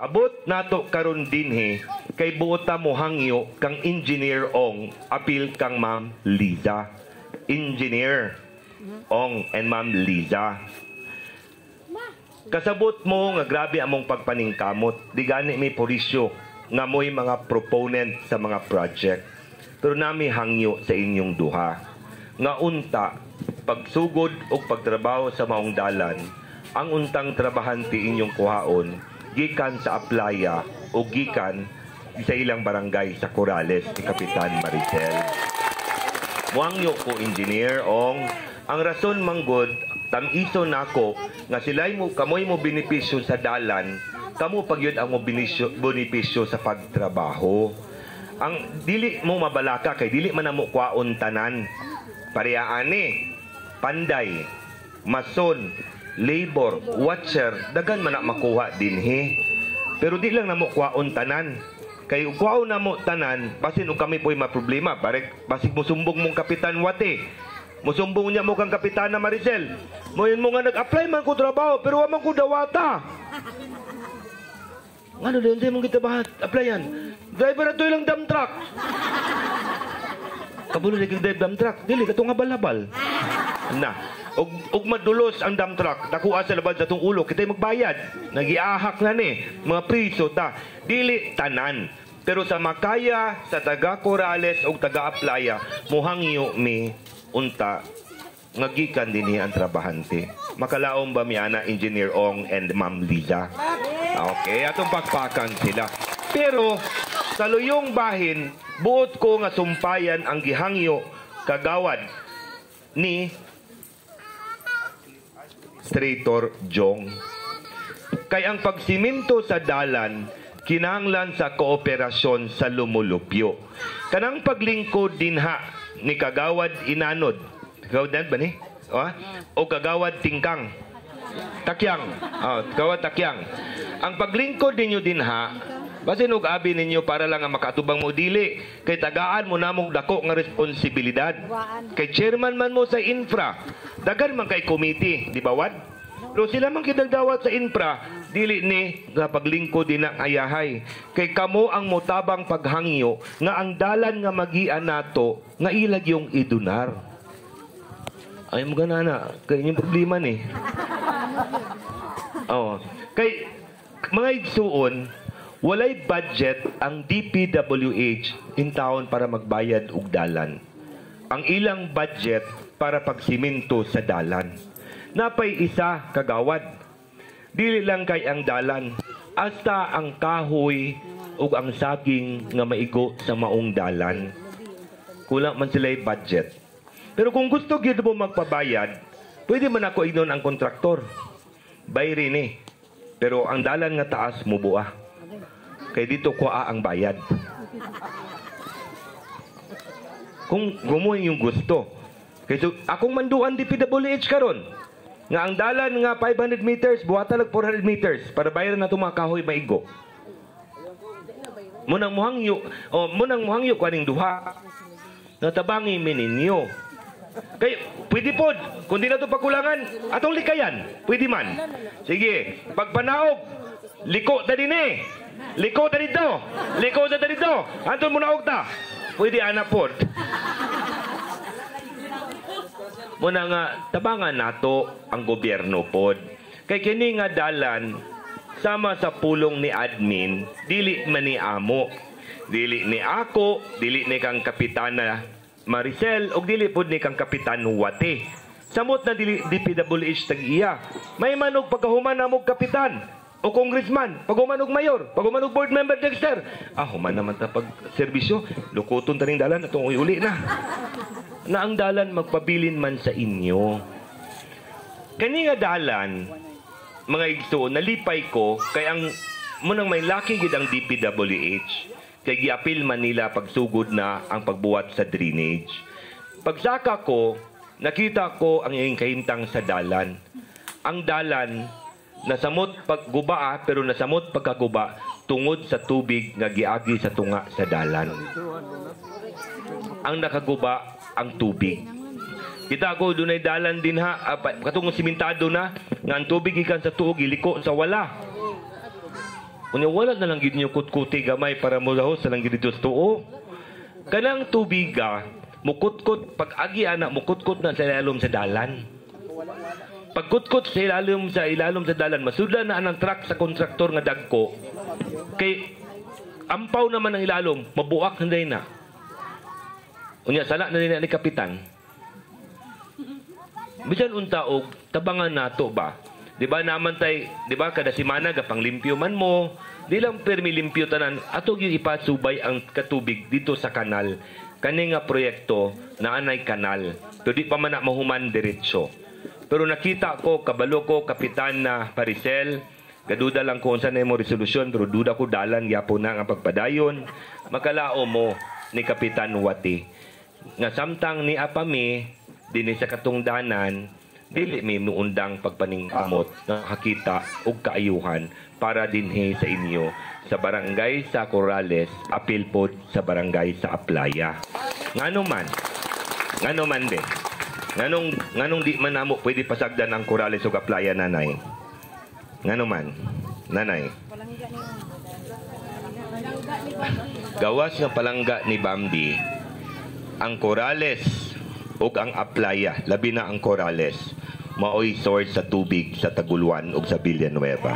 Abot nato karon dinhi kay buot ta mo hangyo kang Engineer Ong, apil kang Ma'am Liza. Engineer Ong and Ma'am Liza. Kasabot mo nga grabe among pagpaningkamot. Di gani may purisyo nga mo'y mga proponent sa mga project. Pero nami hangyo sa inyong duha. Nga unta, pagsugod og pagtrabaho sa maong dalan, ang untang trabahante inyong kuhaon, gikan sa Aplaya o gikan sa ilang barangay sa Corales ni Kapitan Maricel. Muangyo ko, Engineer Ong, ang rason manggod, tamiso nako nga sila'y mo kamoy mo benepisyo sa dalan, kamo pagyud ang mo benepisyo, benepisyo sa pagtrabaho. Ang dili mo mabalaka kay dili man namo kwaon tanan. Parehaan ni panday, mason, labor, watcher, dagan man na makuha dinhi. Pero di lang namo kwaon tanan. Kay ug kwaon namo tanan, basin og kami po'y maproblema. Pare, basig musumbong mong Kapitan Wate. Musumbong niya mo kang Kapitana Maricel. Moingon mo nga nag-apply man ko trabaho pero wa man ko dawata. Ano din mong kita ba applyan? Driver na to ilang dump truck. Kabulo lagi drive dump truck. Dili katong habal-habal. Na. Og madulos ang dump truck, nakuha sa labad sa itong ulo, kita'y magbayad. Nagiahak na ni, mga priso ta. Dili tanan. Pero sa makaya, sa taga Corales o taga Aplaya, muhangyo mi unta nga gikan dinhi ang trabahante. Makalaom ba mi ana, Engineer Ong and Ma'am Liza? Okay, atong pakpakan sila. Pero sa luyong bahin, buot ko nga sumpayan ang gihangyo kagawad ni Strator Jong. Kay ang pagsiminto sa dalan, kinahanglan sa kooperasyon sa lumulupyo. Kanang paglingkod dinha ni Kagawad Inanod. Kagawad ba ni? O, o Kagawad Tingkang. Takyang. Oh, Kagawad Takyang. Ang paglingkod ninyo dinha, basin og abi ninyo para lang nga makatubang mo, dili kay tagaan mo namong dako nga responsibilidad. Kay chairman man mo sa infra. Dagan man kay committee, di ba, Wad? Pero sila man kidagdawat sa infra, dili ni nga paglingkod din ang ayahay. Kay kamo ang motabang paghangyo nga ang dalan nga magian nato nga ilag yung idunar. Ay mo gana na, kay inyong problema ni. Oh, kay mga igsuon, walay budget ang DPWH in town para magbayad og dalan. Ang ilang budget para pagsiminto sa dalan. Napay isa, kagawad. Dili lang kay ang dalan, hasta ang kahoy ug ang saging nga maigo sa maong dalan. Kulang man sila budget. Pero kung gusto gyud mo magpabayad, pwede man ako ignon ang kontraktor. Bayri ni. Pero ang dalan nga taas mo buah. Kay dito kuha ang bayad. Kung gumoy yung gusto. Kay so, akong manduan DPWH karon nga ang dalan nga 500 meters, buhatan lag 400 meters para bayaran na itong mga kahoy maigo. Munang muhangyo, o munang muhangyo ko aning duha. Natabangi mi ninyo. Kay pwede pod, kung di na ito pakulangan, atong likayan, pwede man. Sige, pagpanaog, liko ta din eh. Liko ta dito. Liko ta dito. Anton mo naog ta. Pwede ana pod. Muna nga tabangan nato ang gobyerno pod. Kay kini nga dalan sama sa pulong ni admin, dili man ni amo. Dili ni ako, dili ni kang Kapitana Maricel ug dili pod ni kang Kapitan Wate. Samot na dili DPWH tag-iya. May manog pagkahuman na mo kapitan o congressman, paghuman og mayor, paghuman og board member Dexter. Ah, human naman ta pag serbisyo, lukoton ta ning dalan atong uli na. Na ang dalan magpabilin man sa inyo. Kani nga dalan, mga igsoon, nalipay ko kay ang munang may laki gid ang DPWH. Kay giapil man nila pagsugod na ang pagbuhat sa drainage. Pagsaka ko, nakita ko ang iyong kahimtang sa dalan. Ang dalan nasamot pagguba pero nasamot pagkaguba tungod sa tubig nga giagi sa tunga sa dalan. Ang nakaguba ang tubig. Kita ko dunay dalan din ha, katong simentado na nga ang tubig gikan sa tuog iliko sa wala. Unya wala na lang gid niyo kutkuti gamay para mo lahos na lang gid dito sa tuo. Kanang tubiga, mukutkot pag agi ana, mukutkot na sa ilalom sa dalan. Pagkutkot sa ilalom sa dalan, masudlan na anang truck sa kontraktor nga dagko. Kay ampaw naman ang ilalom, mabuak na na. Unya sala na din ni kapitan. Bisan unta og tabangan nato ba? Di ba naman tay, di ba kada semana gapanglimpyo man mo, di lang permi limpyo tanan, ato gyud ipasubay ang katubig dito sa kanal. Kani nga proyekto naanay kanal. Pero di pa man na mahuman diretso. Pero nakita ko, kabalo ko, Kapitan na Parisel, gaduda lang ko unsa na imo resolusyon, pero duda ko dalan gyapon na ang pagpadayon. Makalao mo ni Kapitan Wati. Nga samtang ni apami, dinhi sa katungdanan, dili mi muundang pagpaningkamot nga kakita og kaayuhan para dinhi sa inyo sa barangay sa Corrales, apil pod sa barangay sa Aplaya. Ngano man? Ngano man be? Nganong di man namo pwede pasagdan ang Corrales ug Aplaya, nanay? Ngano man? Nanay. Gawas nga palangga ni Bambi, ang Corrales ug ang Aplaya, labi na ang Corrales, maoy source sa tubig sa Taguluan ug sa Villanueva.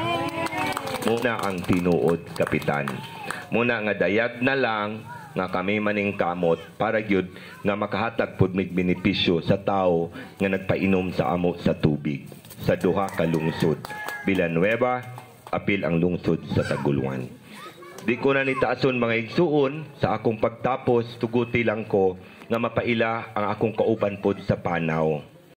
Muna ang tinuod, kapitan. Muna nga dayag na lang nga kami maning kamot para gyud nga makahatag pud mig benepisyo sa tao nga nagpainom sa amo sa tubig sa duha ka lungsod. Villanueva, apil ang lungsod sa Taguluan. Di ko na nitaason, mga igsuon, sa akong pagtapos, tuguti lang ko nga mapaila ang akong kauban pod sa panaw.